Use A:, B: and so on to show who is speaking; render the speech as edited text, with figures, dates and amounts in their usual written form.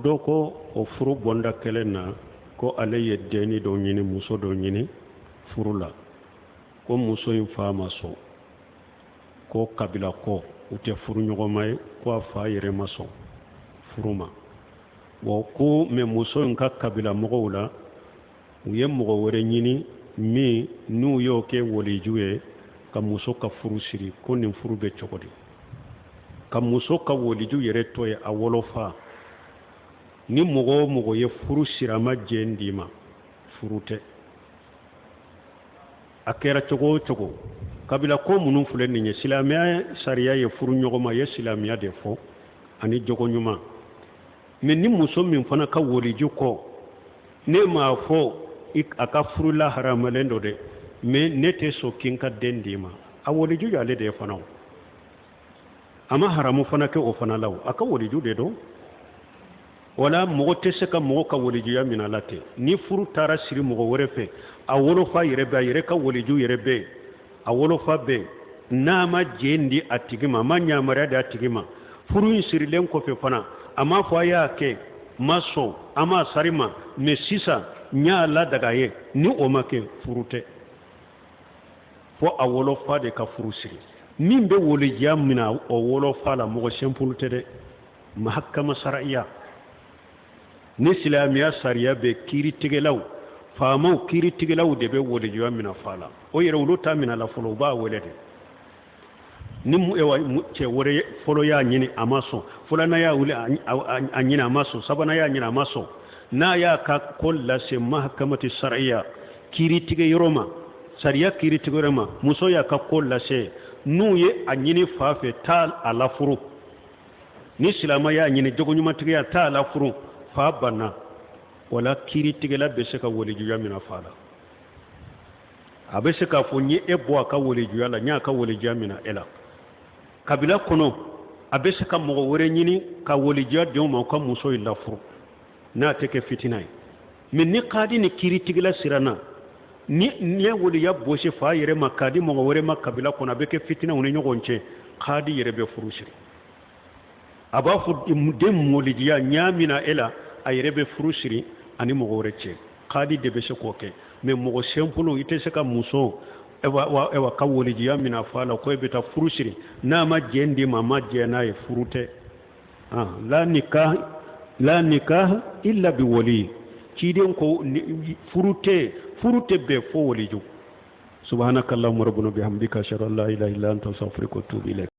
A: Dɔ ko o furu bonda kelen na, ko ale ye denni dɔ ɲini, muso dɔ ɲini furu la, ko muso in fa ma sɔn, ko kabila ko u tɛ furu ɲɔgɔnma ye, ko a fa yɛrɛ ma sɔn furu ma. Bon, ko mais muso in ka kabila mɔgɔw la, u ye mɔgɔ wɛrɛ ɲini min n'u y'o kɛ waliju ye ka muso ka furu siri. Ko nin furu bɛ cogo di? Ka muso ka waliju yɛrɛ to ye, a wolofa, ni mɔgɔ o mɔgɔ ye furu siri a ma jɛn d'i ma, furu tɛ. A kɛra cogo o cogo, kabila ko minnu filɛ nin ye, silamɛya sariya ye furu ɲɔgɔnma ye, silamɛya de fɔ ani jogo ɲuman. Mais ni muso min fana ka waliju kɔ, ne m'a fɔ a ka furu la haramalen don dɛ, mais ne tɛ sɔn k'i ka den d'i ma, a waliju y'ale de ye fana. A ma haramu fana kɛ o fana la, a ka waliju de don. Wala mɔgɔ tɛ se ka mɔgɔ ka walijuya minɛ a la ten. Ni furu taara siri mɔgɔ wɛrɛ fɛ, a wolofa yɛrɛ bɛ, a yɛrɛ ka waliju yɛrɛ bɛ, a wolofa bɛ, n'a ma jɛn di a tigi ma, a ma yamaruya di a tigi ma, furu in sirilen kɔfɛ fana, a m'a fɔ a y'a kɛ, ma sɔn a ma sari ma, mais sisan n y'a ladaga ye, ni o ma kɛ, furu tɛ. Fo a wolofa de ka furu siri. Min bɛ walijuya minɛ o wolofa la, mɔgɔ simple tɛ dɛ. Mahakama sariya ni silamɛya sariya bɛ, kiiritigɛlaw, faamaw, kiiritigɛlaw de bɛ walijuya minɛ fa la. O yɛrɛ, olu t'a minɛ la fɔlɔ, u b'a wele de. Ni cɛ wɛrɛ fɔlɔ y'a ɲini, a ma sɔn, filanan y'a wuli a ɲini, a ma sɔn, sabanan y'a ɲini, a ma sɔn, n'a y'a ka ko lase mahakamati sariya kiiritigɛ yɔrɔ ma, sariya kiiritigɛ yɔrɔ ma, muso y'a ka ko lase, n'u ye a ɲini fa fɛ, taa a lafuru. Ni silamɛ y'a ɲini jogoɲumantigiya, taa a lafuru, fa banna, wala kiiritigɛla bɛ se ka walijuya minɛ fa la. A bɛ se k'a fɔ n ye e bɔ a ka walijuya la, n y'a ka walijuya minɛ e la. Kabila kɔnɔ, a bɛ se ka mɔgɔ wɛrɛ ɲini ka walijuya denw ma, u ka muso in lafuru, n'a tɛ kɛ fitina ye. Mais ni kadi ni kiiritigɛla siranna, ni ye waliya bɔsi fa yɛrɛ ma k'a di mɔgɔ wɛrɛ ma kabila kɔnɔ, a bɛ kɛ fitinaw ni ɲɔgɔn cɛ, kadi yɛrɛ bɛ furu siri. A b'a fɔ den walijuya n y'a minɛ e la, a yɛrɛ bɛ furu siri ani mɔgɔ wɛrɛ cɛ. Kadi de bɛ se k'o kɛ. Mais mɔgɔ simple, i tɛ se ka muso ewa ka walijuya minɛ fa la ko e bɛ taa furu siri n'a ma jɛn d'i ma, a ma jɛn n'a ye, furu tɛ. La nikah, la nikah illa bi wali. Ciden ko furu tɛ, furu tɛ bɛn fo waliju. Subhanakallahumma rabbana bihamdika, ashhadu an la ilaha illa anta, astaghfiruka wa atubu ilayk.